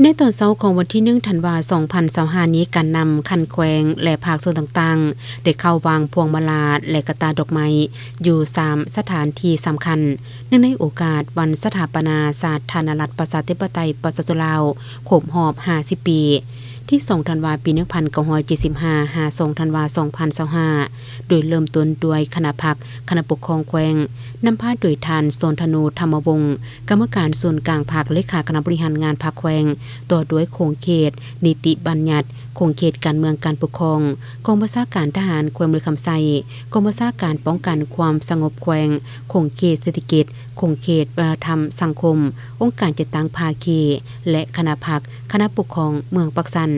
ໃນຕອນເຊົ້າຂອງວັນທີໜຶ່ງ ທັນວາ ສອງພັນຊາວຫ້ານີ້, ການນຳຂັ້ນແຂວງ ແລະ ພາກສ່ວນຕ່າງໆ ໄດ້ເຂົ້າວາງພວງມາລາ ແລະ ກະຕ່າດອກໄມ້ ຢູ່ສາມສະຖານທີ່ສຳຄັນ, ເນື່ອງໃນໂອກາດວັນສະຖາປະນາສາທາລະນະລັດ ປະຊາທິປະໄຕ ປະຊາຊົນລາວ ຄົບຮອບຫ້າສິບປີ, ທີສອງ ທັນວາ ປີໜຶ່ງພັນເກົ້າຮ້ອຍເຈັດສິບຫ້າ ຫາ ສອງ ທັນວາ ສອງພັນຊາວຫ້າ, ໂດຍເລີ່ມຕົ້ນດ້ວຍຄະນະພັກ, ຄະນະປົກຄອງແຂວງ, ນຳພາໂດຍທ່ານ ສອນທະນູ ທຳມະວົງ, ກຳມະການສູນກາງພັກ, ເລຂາຄະນະບໍລິຫານງານພັກແຂວງ, ຕໍ່ດ້ວຍຂົງເຂດນິຕິບັນຍັດ, ຂົງເຂດການເມືອງການປົກຄອງ, ກອງບັນຊາການທະຫານແຂວງບໍລິຄຳໄຊ, ກອງບັນຊາການປ້ອງກັນຄວາມສະຫງົບແຂວງ, ຂົງເຂດເສດຖະກິດ, ຂົງເຂດວັດທະນະທຳສັງຄົມ, ອົງການຈັດຕັ້ງພາຄີ ແລະ ຄະນະພັກ, ຄະນະປົກຄອງເມືອງປາກຊັນ.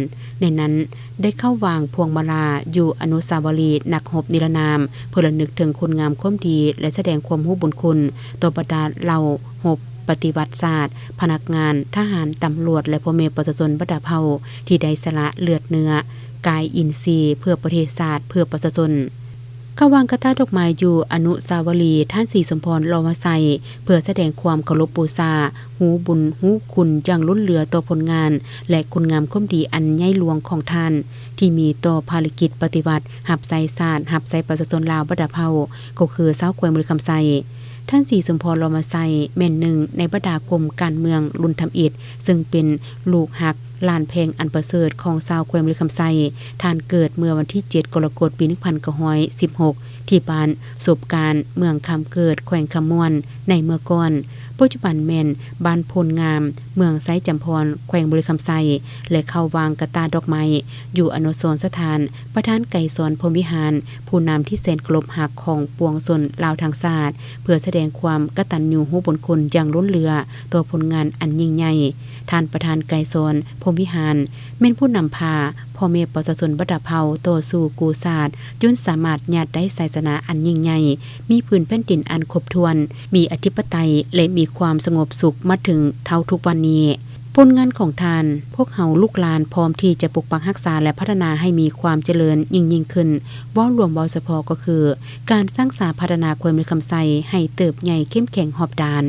ໃນນັ້ນໄດ້ເຂົ້າວາງພວງມາລາຢູ່ອະນຸສາວະລີນັກຮົບນິລະນາມ ເພື່ອລະນຶກເຖິງຄຸນງາມຄວາມດີ ແລະ ສະແດງຄວາມຮູ້ບຸນຄຸນຕໍ່ບັນດາເຫຼົ່າຮົບປະຕິວັດຊາດ, ພະນັກງານ, ທະຫານ, ຕຳຫຼວດ ແລະ ພໍ່ແມ່ປະຊາຊົນບັນດາເຜົ່າ ທີ່ໄດ້ສະຫຼະເລືອດເນື້ອ, ກາຍ, ອິນຊີ ເພື່ອປະເທດຊາດ, ເພື່ອປະຊາຊົນ. ເຂົ້າວາງກະຕ່າດອກໄມ້ຢູ່ອະນຸສາວະລີ ທ່ານ ສີສົມພອນ ຫຼໍ່ມາໄຊ ເພື່ອສະແດງຄວາມເຄົາລົບບູຊາ, ຮູ້ບຸນຮູ້ຄຸນຢ່າງລົ້ນເຫຼືອຕໍ່ຜົນງານ ແລະ ຄຸນງາມຄວາມດີອັນໃຫຍ່ຫຼວງຂອງທ່ານ ທີ່ມີຕໍ່ພາລະກິດປະຕິວັດ ຮັບໃຊ້ຊາດ, ຮັບໃຊ້ປະຊາຊົນລາວບັນດາເຜົ່າ, ກໍຄືຊາວແຂວງບໍລິຄຳໄຊ. ທ່ານ ສີສົມພອນ ຫຼໍ່ມາໄຊ ແມ່ນໜຶ່ງໃນບັນດາກົມການເມືອງລຸ້ນທຳອິດ, ເຊິ່ງເປັນລູກຮັກ ຫຼານແພງອັນປະເສີດຂອງຊາວແຂວງບໍລິຄຳໄຊ. ທ່ານເກີດເມື່ອວັນທີເຈັດ ກໍລະກົດ ປີໜຶ່ງພັນເກົ້າຮ້ອຍສິບຫົກ ທີ່ບ້ານສົບການ ເມືອງຄຳເກີດ ແຂວງຄຳມ່ວນ ໃນເມື່ອກ່ອນ, ປັດຈຸບັນແມ່ນບ້ານໂພນງາມ ເມືອງໄຊຈຳພອນ ແຂວງບໍລິຄຳໄຊ ແລະ ເຂົ້າວາງກະຕ່າດອກໄມ້ຢູ່ອະນຸສອນສະຖານ ປະທານໄກສອນ ພົມວິຫານ ຜູ້ນຳທີ່ແສນເຄົາລົບຮັກຂອງປວງຊົນລາວທັງຊາດ ເພື່ອສະແດງຄວາມກະຕັນຍູຮູ້ບຸນຄຸນຢ່າງລົ້ນເຫຼືອຕໍ່ຜົນງານອັນຍິ່ງໃຫຍ່. ທ່ານປະທານໄກສອນ ພົມວິຫານ ແມ່ນຜູ້ນຳພາພໍ່ແມ່ປະຊາຊົນບັນດາເຜົ່າຕໍ່ສູ້ກູ້ຊາດ ຈົນສາມາດຍາດໄດ້ໄຊຊະນະອັນຍິ່ງໃຫຍ່, ມີພື້ນແຜ່ນດິນອັນຄົບຖ້ວນ, ມີອະທິປະໄຕ ແລະ ມີຄວາມສະຫງົບສຸກມາເຖິງເທົ່າທຸກວັນນີ້. ຜົນງານຂອງທ່ານ, ພວກເຮົາລູກຫຼານພ້ອມທີ່ຈະປົກປັກຮັກສາ ແລະ ພັດທະນາໃຫ້ມີຄວາມຈະເລີນຍິ່ງໆຂຶ້ນ. ເວົ້າລວມເວົ້າສະເພາະກໍຄື ການສ້າງສາພັດທະນາແຂວງບໍລິຄຳໄຊໃຫ້ເຕີບໃຫຍ່ເຂັ້ມແຂງຮອບດ້ານ.